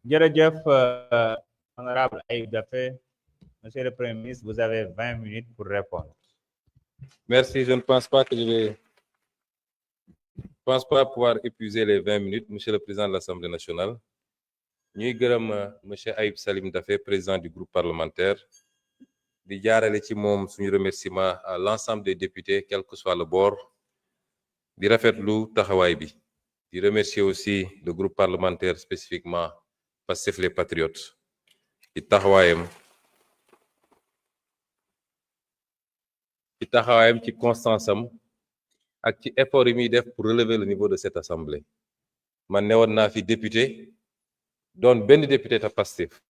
Jërëjëf, honorable Ayib Daffé. Monsieur le Premier ministre, vous avez 20 minutes pour répondre. Merci, je ne pense pas pouvoir épuiser les 20 minutes, Monsieur le Président de l'Assemblée nationale. ñuy gërëm monsieur Ayib Salim Daffé, président du groupe parlementaire, di jaarale ci moom suñu remerciement à l'ensemble des députés, quel que soit le bord, di rafetlu taxawaay bi. di remercier aussi le groupe parlementaire, spécifiquement Pastef les Patriotes, ci taxawaayam ci constance am ak ci effort yi muy def pour relever le niveau de cette assemblée. man newoon naa fi député doon benn député ta Pastef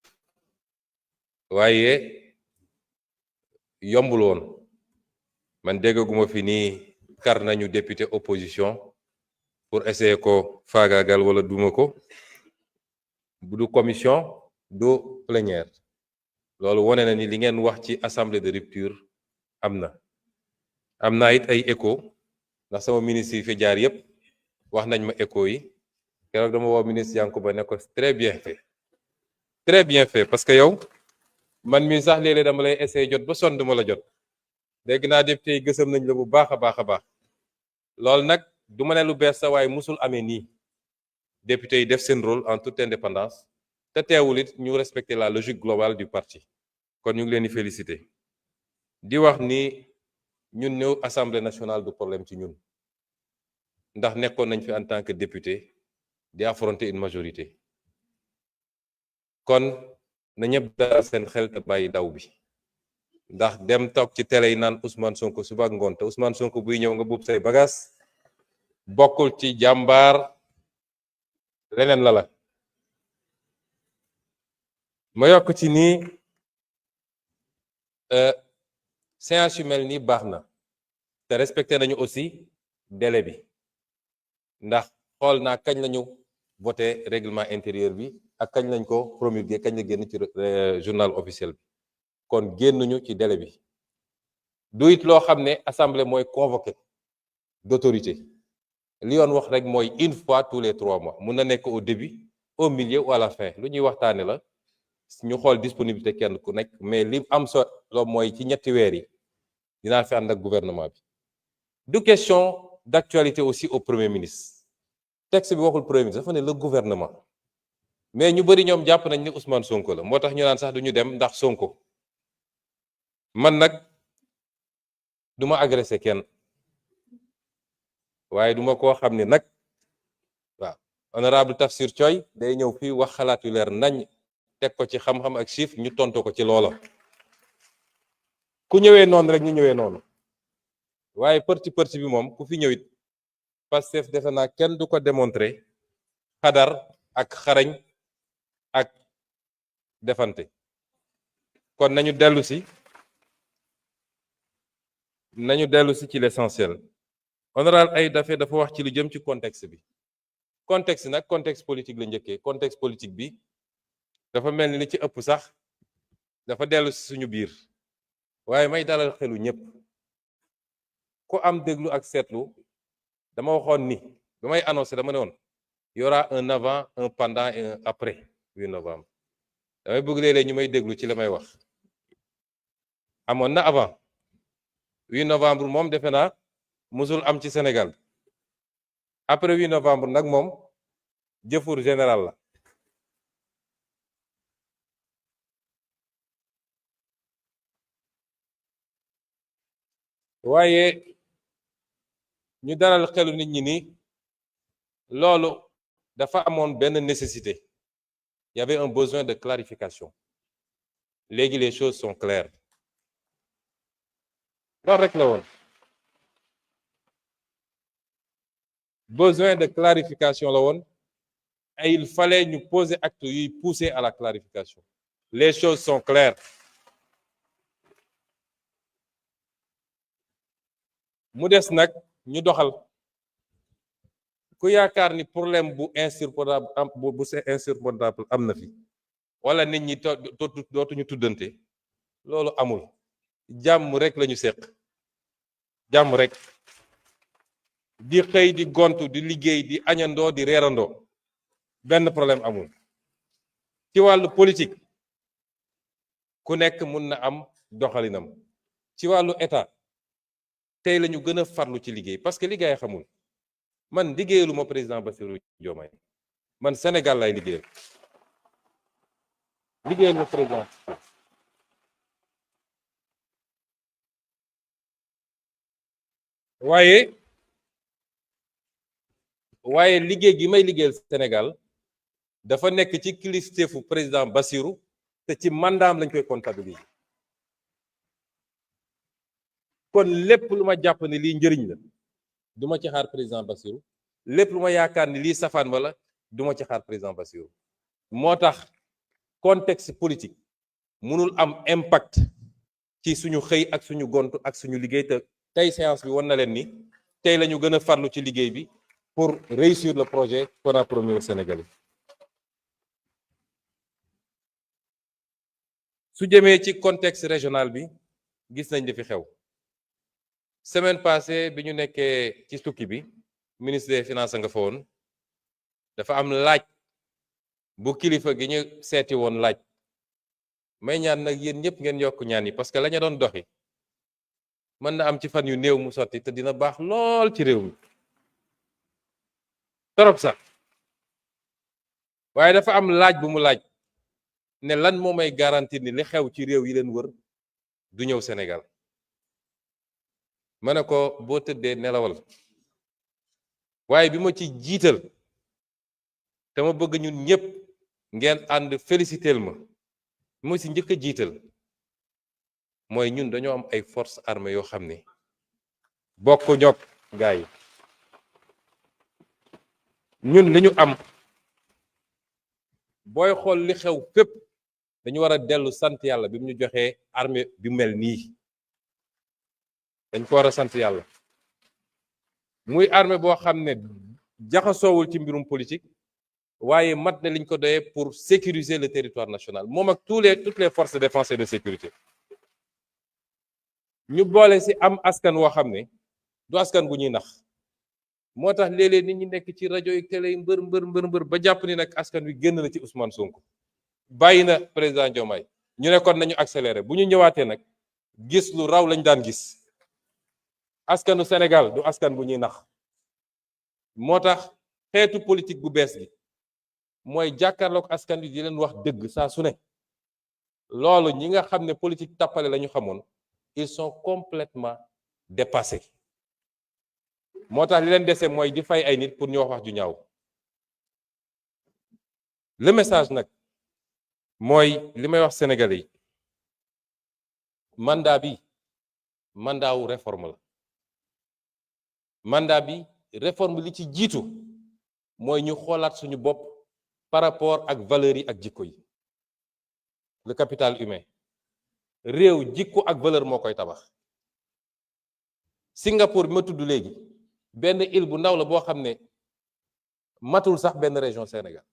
waaye yombul woon, man déggaguma fi nii kar nañu député opposition pour essayer ko faagaagal wala duma ko, bu du commission du plénière. loolu wone na ni li ngeen wax ci assemblée de rupture am na it ay écho, ndax sama ministre yi fi jaar yépp wax nañ ma écho yi. keroog dama woo ministre Yankuba ne ko très bien fait parce que yow man mii sax léeg-léeg dama lay essayer jot ba sonn duma la jot. dégg naa député yi gësam nañ la bu baax a baax loolu nag du ma ne lu bees sa waaye musul amee nii. député yi def seen rôle en toute indépendance te teewul it ñu respecter la logique globale du parti. kon ñu ngi leen di féliciter di wax ni ñun ñëw assemblée nationale du problème ci ñun, ndax nekkoon nañ fi en tant que député di affronter une majorité. kon na ñëpp dal seen xel te bàyyi daw bi, ndax dem toog ci télé yi naan Ousmane Sonko suba ak ngoon te Ousmane Sonko buy ñëw nga buub say bagages bokkul ci jàmbaar, leneen la. ma yokk ci nii séance yu mel nii baax na te respecté nañu aussi délai bi, ndax xool naa kañ lañu voté règlement intérieur bi ak kañ lañ ko promulgué, kañ la génn ci journal officiel bi. kon génnuñu ci délai bi. du it loo xam ne assemblée mooy convoqué d'autorité. li yoon wax rek mooy une fois tous les 3 mois, mun na nekk au début, au milieu ou à la fin. lu ñuy waxtaane la, ñu xool disponibilité kenn ku nekk, mais li am solo mooy ci ñetti weer yi dinaa fi ànd ak gouvernement bi. du question d'actualité aussi au premier ministre. texte bi waxul premier ministre, dafa ne le gouvernement. mais ñu bari ñoom jàpp nañ ni Ousmane Sonko la, moo tax ñu naan sax duñu dem ndax Sonko. man nag duma agressé kenn, waaye duma koo xam ne nag waaw honorable Tafsir Thioye day ñëw fii wax xalaat yu leer nañ teg ko ci xam-xam ak chiffre, ñu tontu ko ci loola. ku ñëwee noonu rek ñu ñëwee noonu, waaye përti bi moom ku fi ñëwit Pastef defe naa kenn du ko démontrer xadar ak xarañ ak defante. kon nañu dellu si ci l'essentiel. honorable Ayib Daffé dafa wax ci lu jëm ci contexte bi. contexte nag contexte politique la njëkkee. contexte politique bi dafa mel ni li ci ëpp sax dafa dellu si suñu biir, waaye may dalal xelu ñëpp. ku am déglu ak seetlu, dama waxoon ni ba may annoncé dama ne woon y aura un avant, un pendant et un après 8 novembre. damay bëgg léeg-léeg ñu may déglu ci la may wax. amoon na avant 8 novembre moom defe naa musul am ci Sénégal. après 8 novembre nag moom jëfur général la. waaye ñu dalal xelu nit ñi ni loolu dafa amoon benn nécessité. Il y avait un besoin de clarification. léegi les choses sont claires. loolu rek la woon. besoin de clarification la woon, et il fallait ñu poser acte yuy pousser à la clarification. les choses sont claires. mu des nag ñu doxal. ku yaakaar ni problème bu insurmontable am na fi wala nit ñi dootuñu tuddante, loolu amul. jàmm rek lañu seq. jàmm rek. di xëy di gontu di liggéey di añandoo di reerandoo, benn problème amul. ci wàllu politique ku nekk mun na am doxalinam ci wàllu état tey la ñu gën a farlu ci liggéey parce que liggéey xamul man liggéeyalu ma président Bassirou Diomaye man Sénégal lay liggéeyal liggéeyal ma président waaye liggéey gi may liggéeyal Sénégal dafa nekk ci kilifteefu président Bassirou te ci mandaam lañ koy comptabiliser kon lépp lu ma jàpp ne lii njëriñ la du ma ci xaar président Bassirou lépp lu ma yaakaar ni lii safaan wala du ma ci xaar président Bassirou moo tax contexte politique mënul am impact ci suñu xëy ak suñu gont ak suñu liggéey te tey séance bi wan na leen ni tey la ñu gën a farlu ci liggéey bi pour réussir le projet qu'on a promis aux Sénégalais su jëmee ci contexte régional bi gis nañ li fi xew semaine passée bi ñu nekkee ci tukki bi ministre des finances nga fa woon dafa am laaj bu kilifa gi ñu seeti woon laaj may ñaan nag yéen ñëpp ngeen yokk ñaan yi parce que la ñu doon doxi mën na am ci fan yu néew mu sotti te dina baax lool ci réew mi torop sax waaye dafa am laaj bu mu laaj ne lan moo may garantir ni li xew ci réew yi leen wër du ñëw Sénégal ma ne ko boo tëddee nelawal waaye bi ma ci jiital te ma bëgg ñun ñëpp ngeen ànd féliciteel ma ci njëkk a jiital mooy ñun dañoo am ay forces armées yoo xam ne bokk ñokk gaa yi ñun li ñu am booy xool li xew fépp dañu war a dellu sant yàlla bi mu ñu joxee armée bi mel nii dañ ko war a sant yàlla muy armée boo xam ne jaxasoowul ci mbirum politique waaye mat na liñ ko doyee pour sécuriser le territoire national moom ak toutes les forces de défense et de sécurité ñu boole ci am askan woo xam ne du askan gu ñuy nax moo tax léeg-léeg nit ñi nekk ci rajo yi télé yi mbër ba jàpp ni nag askan wi génn na ci Ousmane Sonko bàyyi na président Diomaye ñu ne kon nañu accéléré bu ñu ñëwaatee nag gis lu raw lañ daan gis askanu Sénégal du askan bu ñuy nax moo tax xeetu politique bu bees gi mooy jàkkaarloog askan wi di leen wax dëgg saa su ne loolu ñi nga xam ne politique tappale la ñu xamoon ils sont complètement dépassés moo tax li leen dese mooy di fay ay nit pour ñu wax ju ñaaw le message nag mooy li may wax sénégalais yi mandat bi mandat wu réforme la mandat bi réforme li ci jiitu mooy ñu xoolaat suñu bopp par rapport ak valeurs yi ak jikko yi le capital humain réew jikko ak valeur moo koy tabax Singapour bi ma tudd léegi benn île bu ndaw la boo xam ne matul sax benn région Sénégal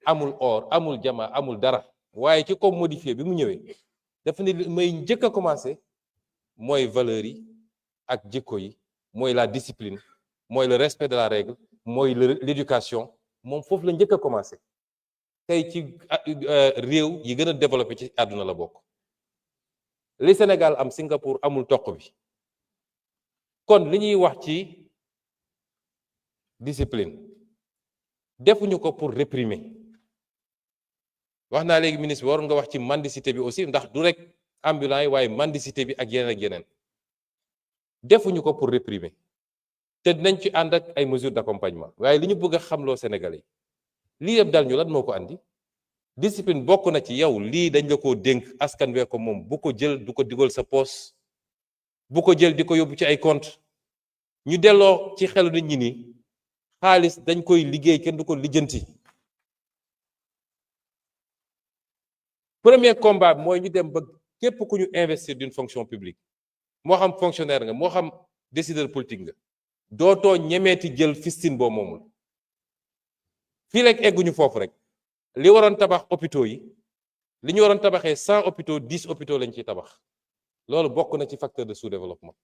amul or amul jama amul dara waaye ci ko modifié bi mu ñëwee dafa ne may njëkk a commencé mooy valeurs yi ak jikko yi mooy la discipline mooy le respect de la règle mooy l'éducation moom foofu la njëkk a commencé tey ci réew yi gën a développé ci àdduna la bokk li Sénégal am Singapour amul toq bi kon li ñuy wax ci discipline defuñu ko pour réprimer wax naa léegi ministre bi waroon nga wax ci mendicité bi aussi ndax du rek ambulant yi waaye mendicité bi ak yeneen defuñu ko pour réprimer te dinañ ci ànd ak ay mesures d'accompagnement waaye li ñu bëgg a xamloo Sénégalais yi lii yëpp dal ñu lan moo ko andi discipline bokk na ci yow lii dañ la koo dénk askan wee ko moom bu ko jël du ko digal sa poos bu ko jël di ko yóbbu ci ay compte ñu delloo ci xelu nit ñi ni xaalis dañ koy liggéey kenn du ko lijjanti premier combat mooy ñu dem ba képp ku ñu investir d'une fonction publique moo xam fonctionnaire nga moo xam décideur politique nga dootoo ñemeeti jël fistine boo moomul fii rek egguñu foofu rek li waroon tabax hôpitaux yi li ñu waroon tabaxee 100 hôpitaux 10 hôpitaux lañ ciy tabax loolu bokk na ci facteur de sous-développement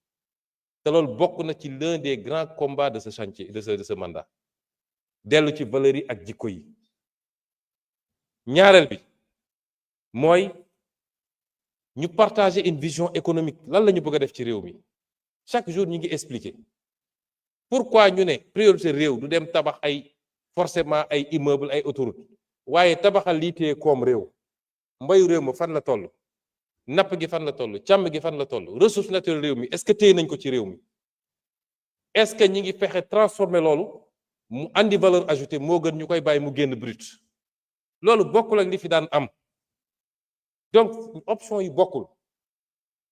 te loolu bokk na ci l'un des grands combats de ce chantier de ce mandat dellu ci valeurs yi ak jikko yi ñaareel bi mooy ñu partager une vision économique lan la ñu bëgg a def ci réew mi chaque jour ñu ngi expliquer pourquoi ñu ne priorité réew du dem tabax ay forcément ay immeuble ay autoroute waaye tabaxal lii téye koom réew mbayu réew ma fan la toll napp gi fan la toll càmm gi fan la toll ressource naturelle réew mi est-ce que téye nañ ko ci réew mi est-ce que ñi ngi fexe transformer loolu mu andi valeur ajoutée moo gën ñu koy bàyyi mu génn brut loolu bokkul ak li fi daan am donc option yi bokkul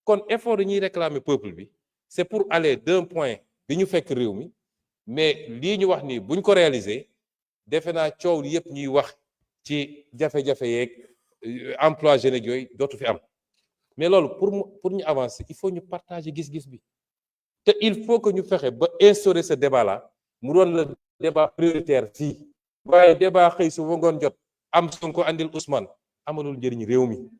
kon effort yi ñuy réclamer peuple bi c'est pour aller d'un point bi ñu fekk réew mi mais lii ñu wax ni buñ ko réaliser defe naa coow li yëpp ñuy wax ci jafe-jafe yeeg emploi jeunes yooyu dootu fi am mais loolu pour ñu avancer il faut ñu partager gis-gis bi te il faut que ñu fexe ba instaurer ce débat là mu doon le débat prioritaire fii waaye débat xëy su ba ngoon jot am Sonko andil Ousmane amalul njëriñ réew mi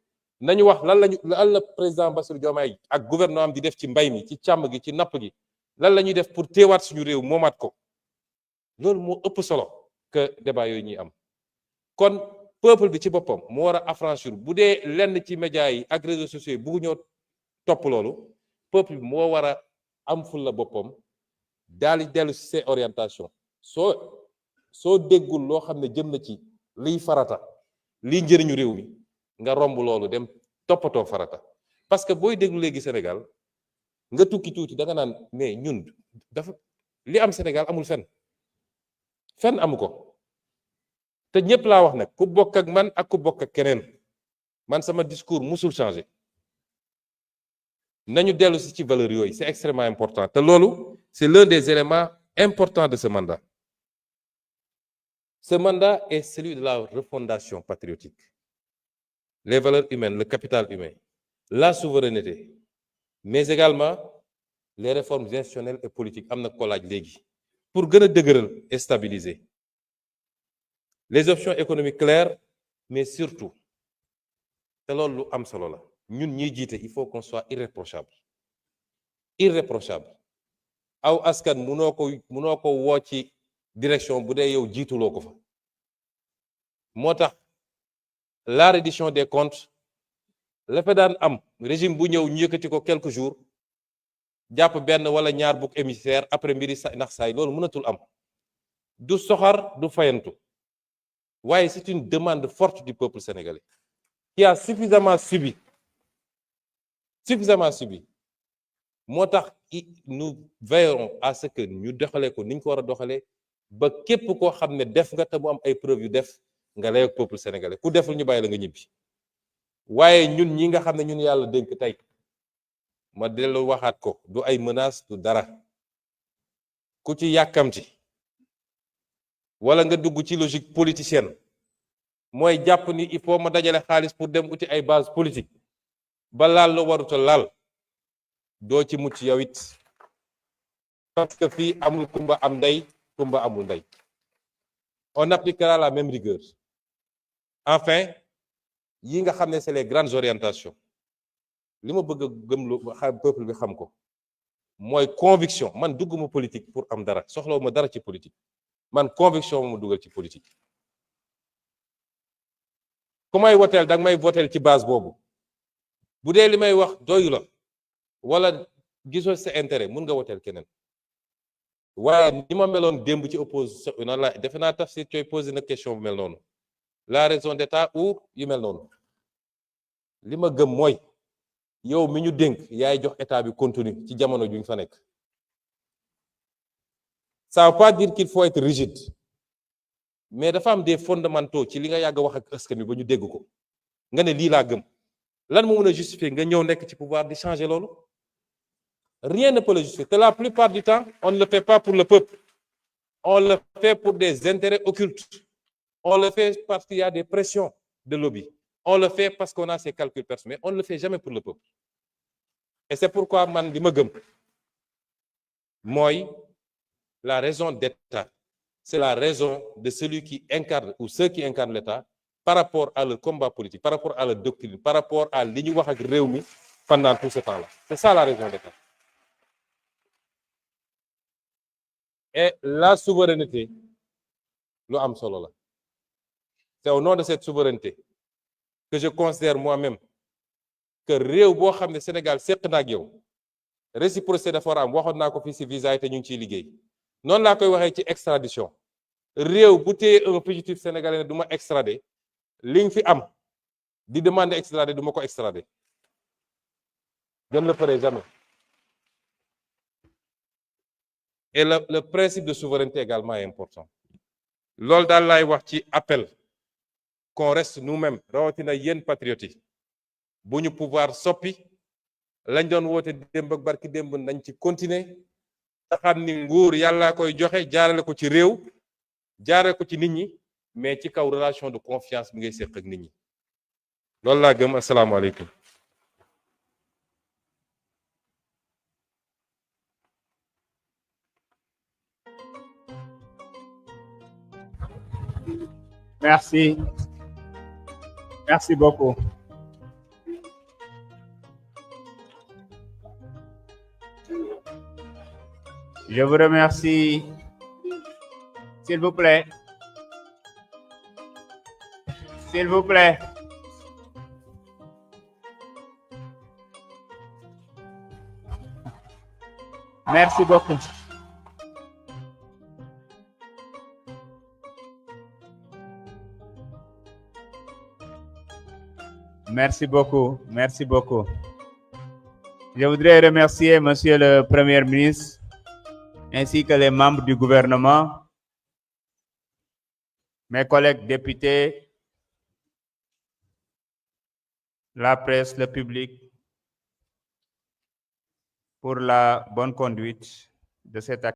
nañu wax lan la président Bassirou Diomaye ak gouvernement am di def ci mbay mi ci càmm gi ci napp gi lan la ñuy def pour teewaat suñu réew moomaat ko loolu moo ëpp solo que débat yooyu ñuy am kon peuple bi ci boppam moo war a affranchir bu dee lenn ci médias yi ak réseaux sociaux yi bugg ñoo topp loolu peuple bi moo war a am ful la boppam daal di dellu ci ses orientations soo déggul loo xam ne jëm na ci liy farata liy njëriñu réew mi nga romb loolu dem toppatoo farata parce que booy déglu léegi Sénégal nga tukki tuuti da nga naan mais ñun dafa li am Sénégal amul fenn amu ko te ñëpp laa wax nag ku bokk ak man ak ku bokk ak keneen man sama discours musul changer nañu dellu si ci valeur yooyu c'est extrêmement important te loolu c'est l'un des éléments importants de ce mandat. Ce mandat est celui de la refondation patriotique. Les valeurs humaines, le capital humain, la souveraineté, mais également les réformes institutionnelles et politiques am na ko laaj léegi pour gën a dëgëral et stabiliser les options économiques claires mais surtout te loolu lu am solo la ñun ñiy jiite il faut qu'on soit irréprochable aw askan munoo ko woo ci direction bu dee yow jiituloo ko fa moo tax la reddition des comptes la fa daan am régime bu ñëw ñu yëkkati ko quelques jours jàpp benn wala ñaar bouc émissaire après mbiri ndax saay loolu mënatul am du soxar du fayantu waaye c'est une demande forte du peuple sénégalais qui a suffisamment subi moo tax nous veillerons à ce que ñu doxalee ko niñ ko war a doxalee ba képp koo xam ne def nga te mu am ay preuve yu def nga lay ak peuple sénégalais ku deful ñu bàyyi la nga ñibbi waaye ñun ñi nga xam ne ñun yàlla dénk tey ma dellu waxaat ko du ay menace du dara ku ci yàkkamti wala nga dugg ci logique politicienne mooy jàpp ni il faut ma dajale xaalis pour dem uti ay base politique ba laal la waruta laal doo ci mucc yow it parce que fii amul kumba am ndey kumba amul ndey on appliquera la même rigueur enfin yi nga xam ne c'est les grandes orientations li ma bëgg a gëmlu xam peuple bi xam ko mooy conviction man dugguma politique pour am dara soxlawuma dara ci politique man conviction ma dugal ci politique ku may woteel danga may woteel ci base boobu bu dee li may wax doyu la wala gisoo sa intérêt mun nga woteel keneen waaye ni ma meloon démb ci opposition na la defe naa taf si cooy posé na question bu mel noonu la raison d'état ou yu mel noonu li ma gëm mooy yow mi ñu dénk yaay jox état bi contenu ci jamono juñ fa nekk ça veut pas dire qu'il faut être rigide mais dafa am des fondamentaux ci li nga yàgg wax ak askan wi ba ñu dégg ko nga ne lii laa gëm lan moo mën a justifier nga ñëw nekk ci pouvoir di changer loolu rien ne peut le justifier te la plupart du temps on ne le fait pas pour le peuple on le fait pour des intérêts occultes on le fait parce qu'il y a des pressions de lobby on le fait parce qu'on a ses calculs personnels mais on ne le fait jamais pour le peuple et c'est pourquoi man li ma gëm mooy la raison d'État c'est la raison de celui qui incarne ou ceux qui incarnent l'État par rapport à leur combat politique par rapport à leur doctrine par rapport à li ñu wax ak réew mi pendant tout ce temps-là c'est ça la raison d'État et la souveraineté lu am solo la c'est au nom de cette souveraineté que je considère moi-même que réew boo xam ne Sénégal séq na ak yow réciprocité dafa war a am waxoon naa ko fii ci visa yi te ñu ngi ciy liggéey noonu laa koy waxee ci extradition réew bu téye un fugitif sénégalais ne du ma extrader li nga fi am di demander extrader du ma ko extrader je ne le ferai jamais. Et le principe de souveraineté également est important. Loolu daal laay wax ci appel qu'on reste nous-mêmes rawatina yéen patriotes yi bu ñu pouvoir soppi lañ doon woote démb ak barki démb nañ ci continuer te xam ni nguur yàllaa koy joxe jaarale ko ci réew jaarale ko ci nit ñi mais ci kaw relation de confiance bi ngay séq ak nit ñi loolu laa gëm. asalaamaaleykum. Merci. Merci beaucoup. Je vous remercie. S'il vous plaît. S'il vous plaît. Merci beaucoup. Merci beaucoup. Merci beaucoup. Je voudrais remercier Monsieur le Premier ministre ainsi que les membres du gouvernement, mes collègues députés, la presse, le public, pour la bonne conduite de cette activité.